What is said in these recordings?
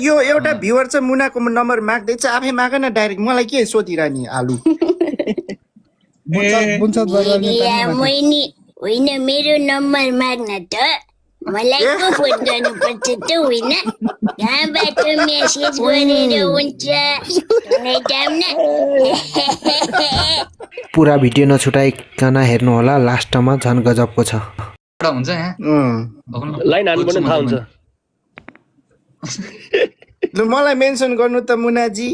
यो एउटा भ्युअर चाहिँ मुनाको नम्बर माग्दैछ आफै माग न डाइरेक्ट मलाई के सोधिरहने आलु होइन मेरो नम्बर माग्न त मलाई पो फोन गर्नुपर्छ त होइन कहाँबाट मेसेज गरेर हुन्छ पुरा भिडियो नछुटाइकन हेर्नु होला लास्टमा झन् गजबको छ हुन्छ यहाँ लाइन हान्नुपर्ने थाहा हुन्छ लु मलाई मेन्सन गर्नु त मुनाजी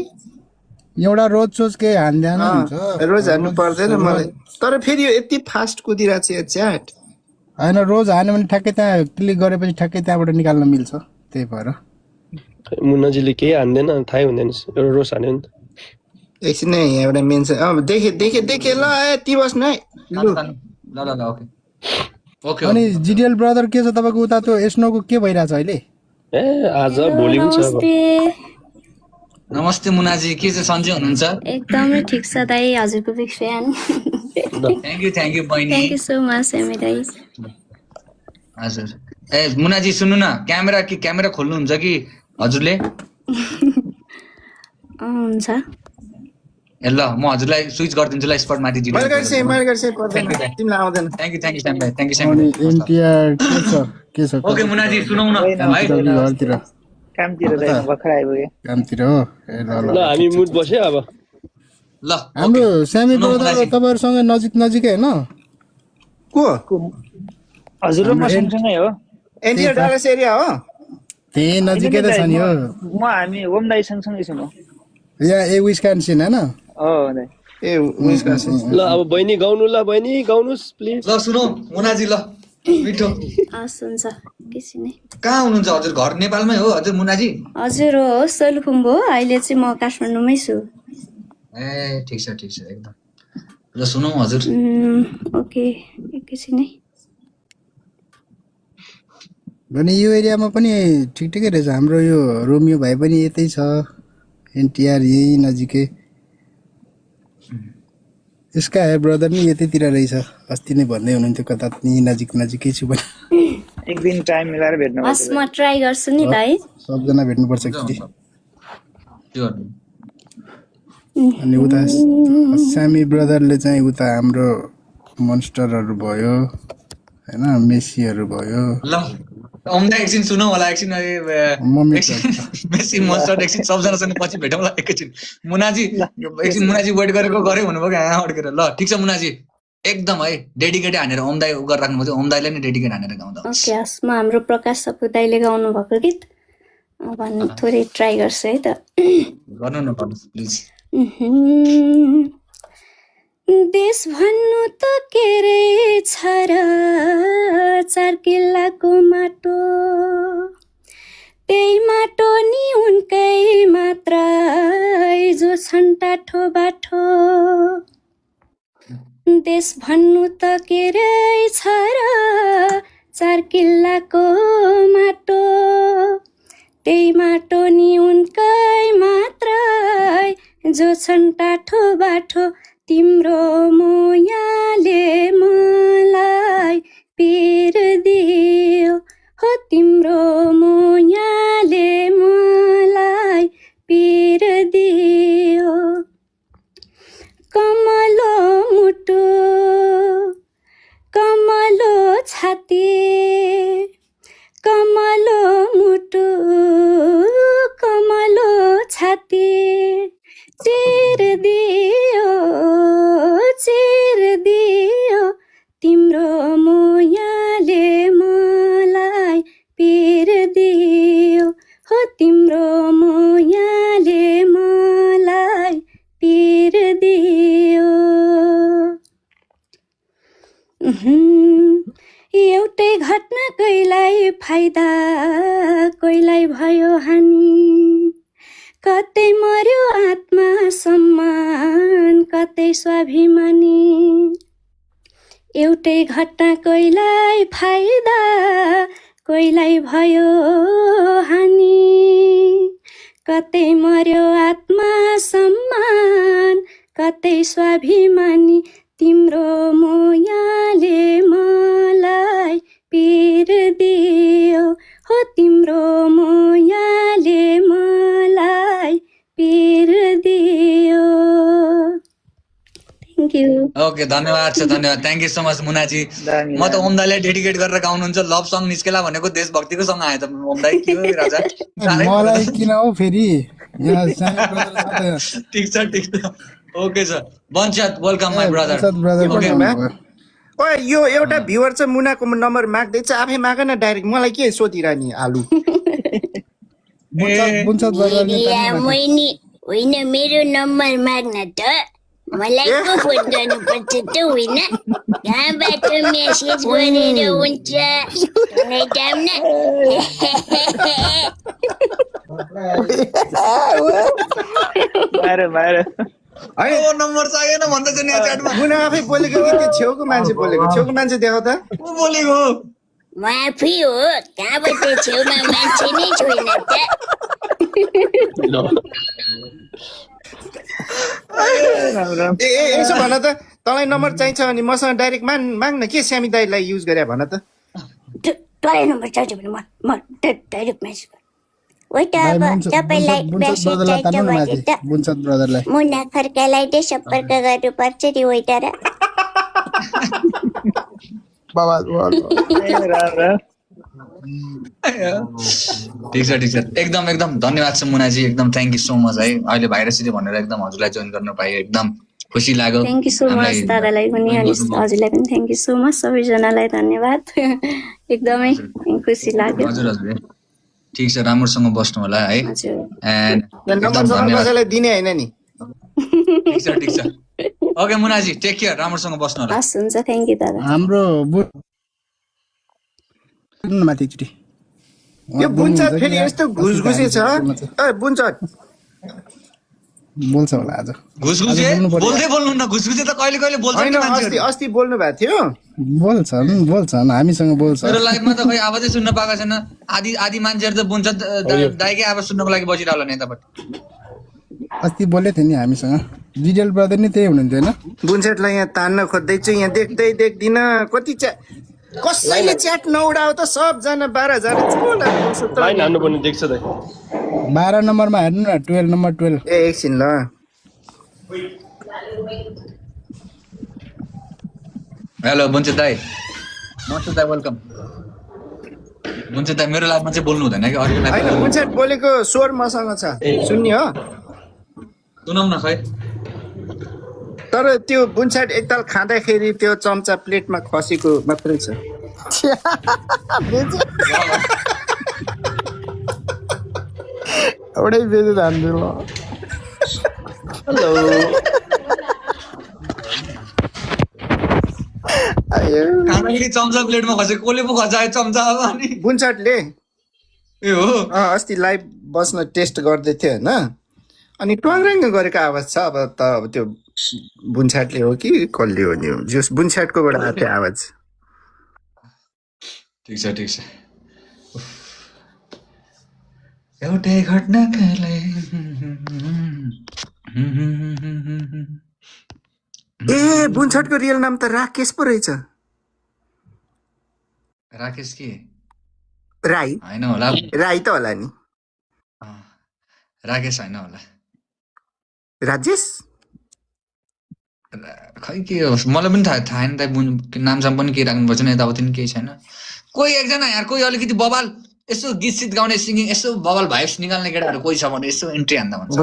एउटा रोज सोच के हान्दैन हुन्छ रोज हान्नु पर्दैन मलाई तर फेरि यो यति फास्ट कुदिरहेको छ यो च्याट हैन रोज हान्यो भने ठ्याक्कै त्यहाँ क्लिक गरेपछि ठ्याक्कै त्यहाँबाट निकाल्न मिल्छ त्यही भएर मुन्नाजीले केही हान्दैन थाहै हुँदैन एउटा रोस हान्यो नि एकछिन है एउटा मेन्सन देखे ल यति बस्नु है ल ओके ओके अनि जिडिएल ब्रदर के छ तपाईको उता त्यो स्नोको के भइराछ अहिले ए आज भोलि पनि छ अब नमस्ते मुनाजी के छ सन्चै हुनुहुन्छ एकदमै ठिक छ दाइ हजुरको बिग फ्यान थ्यांक यू बहिनी थ्यांक यू सो मच एमी दाइ हजुर ए मुनाजी सुन्नु न क्यामेरा खोल्नुहुन्छ कि हजुरले हुन्छ ए ल म हजुरलाई स्विच गरिदिन्छु ल स्पट माथि जिरो मैले गर्छ पर्दैन तिमीलाई आउँदैन थ्यांक यू श्याम भाइ थ्यांक यू श्याम अनि एनटीआर के छ ओके मुनाजी सुनौ न है घरतिर कामतिर भर्खर आइपुगे कामतिर हो ए ल ल हामी मुड बस्यो अब ल हाम्रो स्यामी ब्रदर तपाईहरुसँग नजिकै हैन को हजुर म सँगसँगै हो एनटीआर डालस एरिया हो त्यही नजिकै त छ नि हो म हामी होम दाइ सँगसँगै छौँ यहाँ ए विस्कन्सिन हैन हो दाइ ए विस्कन्सिन ल अब बहिनी गाउनु ल बहिनी गाउनुस् प्लिज ल सुनौ मुनाजी ल मिठो हस् हुन्छ केसी नै कहाँ हुनुहुन्छ हजुर घर नेपालमै हो हजुर मुनाजी हजुर हो सोलुखुम्बु हो अहिले चाहिँ म काठमाडौँमै छु ए ठीक छ एकदम ल सुनौ हजुर ओके एकैछिन है भने यो एरियामा पनि ठिकै रहेछ हाम्रो यो रोमियो भाइ पनि यतै छ एनटीआर यही नजिकै यसका ब्रदर नि यतैतिर रहेछ अस्ति नै भन्दै हुनुहुन्थ्यो कता नि नजिकै छु भने एक दिन टाइम मिलाएर भेट्नु हस् म ट्राई गर्छु नि दाइ सबजना भेट्नुपर्छ कि त्यो अनि उता स्यामी ब्रदरले चाहिँ उता हाम्रो मोन्स्टरहरू भयो हैन मेसीहरू भयो ल आउँदा एकछिन सुनौ होला एकछिन मेसी मोन्स्टर एकछिन सबजनासँग पछि भेटौँ ल एकछिन मुनाजी वेट गरेको गरे हुनुभयो कि यहाँ अड्केर ल ठिक छ मुनाजी एकदम है डेडिकेट हानेर ओमदाई गरेर राख्नु पर्छ ओमदाईले नै डेडिकेट हानेर गाउँदा ओके हस् म हाम्रो प्रकाश सपु दाइले गाउनु भएको गीत भन्नु थोरै ट्राई गर्छु है त गर्नु न प्लिज देश भन्नु त के रे छ र चार किल्लाको माटो त्यही माटो नि उनकै मात्र जो छन् टाठो बाठो देश भन्नु त के रे छ र चार किल्लाको माटो त्यही माटो नि उनकै मात्र जो छन् टाठो बाठो तिम्रो मोयाले मलाई पिर दियो हो तिम्रो मोयाले मलाई पिर दियो कमलो मुटु कमलो छाती कमलो मुटु कमलो छाती चिर दियो तिम्रो मोयाले मलाई पिर दियो हो तिम्रो मोयाले मलाई पिर दियो एउटै घटना कोहीलाई फाइदा कोहीलाई भयो हानि कतै मर्यो आत्मा सम्मान कतै स्वाभिमानी एउटै घटना कोहीलाई फाइदा कोहीलाई भयो हानि कतै मर्यो आत्मा सम्मान कतै स्वाभिमानी तिम्रो मोयाले मलाई पिर दियो हो तिम्रो मोयाले यू ओके धन्यवाद छ धन्यवाद थ्याङ्क यू सो मच मुनाजी दामी, म त ओम दाईलाई डेडिकेट गरेर गाउनुहुन्छ लभ सङ निस्केला भनेको देशभक्तिको सङ आयो त ओम दाई के हो राजा साह्रै मलाई किन हो फेरि यहाँ सानो brother छ त। ठिक छ ओके सर वंशत वेलकम माई ब्रदर वंशत brother Okay, पनि man. आउनुभयो। ओए यो एउटा भ्युवर चाहिँ मुनाको नम्बर माग्दैछ आफै माग न डाइरेक्ट मलाई के सोधिरहने आलु वंशत brother ले या पनि मैनी होइन मेरो नम्बर माग्न त मलाई पो फोन गर्नुपर्छ त होइन कहाँबाट मेसेज गरेर हुन्छ तँलाई दाम न बाहिर होइन ओ नम्बर चाहिएन भन्दैछ नि यहाँ च्याटमा मुना आफै बोलेको कि त्यो छेउको मान्छे बोलेको छेउको मान्छे देखाउ त को बोलेको म आफै हो कहाँबाट छेउमा मान्छे नै छैन त राम ए यसो भन त तँलाई नम्बर चाहिन्छ भने मसँग डाइरेक्ट माग्न के स्यामी दाईलाई युज गरे भन त तँलाई नम्बर चाहिन्छ भने म डाइरेक्ट मेसेज गर्छु हो त अब तपाईँलाई मेसेज चाहिन्छ भने त वंशत brotherलाई मुना खड्कालाई नै सम्पर्क गर्नुपर्छ नि वेटर बाबा राम ठिक छ एकदम धन्यवाद छ मुनाजी एकदम थ्याङ्क यू सो मच है अहिले भाइरसले भनेर एकदम हजुरलाई जोइन गर्न पाएँ एकदम खुसी लाग्यो थ्याङ्क यू सो मच हामीलाई- दादालाई पनि अनि हजुरलाई पनि थ्याङ्क यू सो मच सबैजनालाई धन्यवाद एकदमै खुसी लाग्यो हजुर ठिक छ राम्रोसँग बस्नु होला है हजुर एन्ड नम्बर एकदम सबै धन्यवाद कसैलाई दिने होइन नि ठिक छ ओके मुनाजी टेक केयर राम्रोसँग बस्नु होला हस् हुन्छ थ्याङ्क यू दादा हाम्रो माथि एकचोटि यो बुन्चट फेरि यस्तो घुसघुसे छ ए बुन्चट बोल्छ होला आज घुसघुसे आज बोल्नु पर्यो। बोल्दै बोल्नु न घुसघुसे त कहिले कहिले बोल्छ होइन नि मान्छेहरू अस्ति बोल्नु भएको थियो बोल्छन् हामीसँग बोल्छ मेरो लाइफमा त खै आवाजै सुन्न पाएको छैन आदि मान्छेहरू त बुन्छ दाइकै आवाज सुन्नको लागि बसिरह होला नेतापट्टि अस्ति बोलेको थियो नि हामीसँग डिटेल ब्रदर नि त्यही हुनुहुन्थ्यो होइन बुन्चेटलाई यहाँ तान्न खोज्दैछु यहाँ देख्दै देख्दिन कति कसैले च्याट नउडाओ त सबजना 12,000 लाइन हान्नु पर्ने देख्छ दाइ 12 नम्बरमा हेर्नु न 12 नम्बर 12 ए एकछिन ल हेलो बुन्छ दाइ वेलकम बुन्छ दाइ मेरो लाइफमा चाहिँ बोल्नु हुँदैन कि अरूको होइन लाइफमा बुन्चेट बोलेको स्वर मसँग छ सुन्ने हो सुनाउ न खै तर त्यो बुन्चेट एकताल खाँदाखेरि त्यो चम्चा प्लेटमा खसेको मात्रै छ एउटै बेजो धान्छु ल हेलो खाँदाखेरि चम्चा प्लेटमा खसे कसले पो खसायो चम्चा अब अनि बुन्चेटले ए हो अस्ति लाइभ बस्न टेस्ट गर्दै थियो होइन अनि ट्वाङ्राङ गरेको आवाज छ अब त अब त्यो बुन्चेटले हो कि कसले हो नि जस बुन्चेटकोबाट आएको थियो आवाज ठिक छ एउटै घटनाका लागि ए बुन्चेटको रियल नाम त राकेश पो रहेछ राकेश के राई होइन होला राई त होला नि राकेश होइन होला राजेश खै के हो मलाई पनि थाहा छैन त नामसाम पनि के राख्नुपर्छ नि यताउति नि केही छैन कोही एकजना यार कोही अलिकति बवाल यसो गीत सित गाउने सिङ्गिङ यसो बवाल भाइब्स निकाल्ने केटाहरू कोही छ भने यसो इन्ट्री हान्दा भन्छ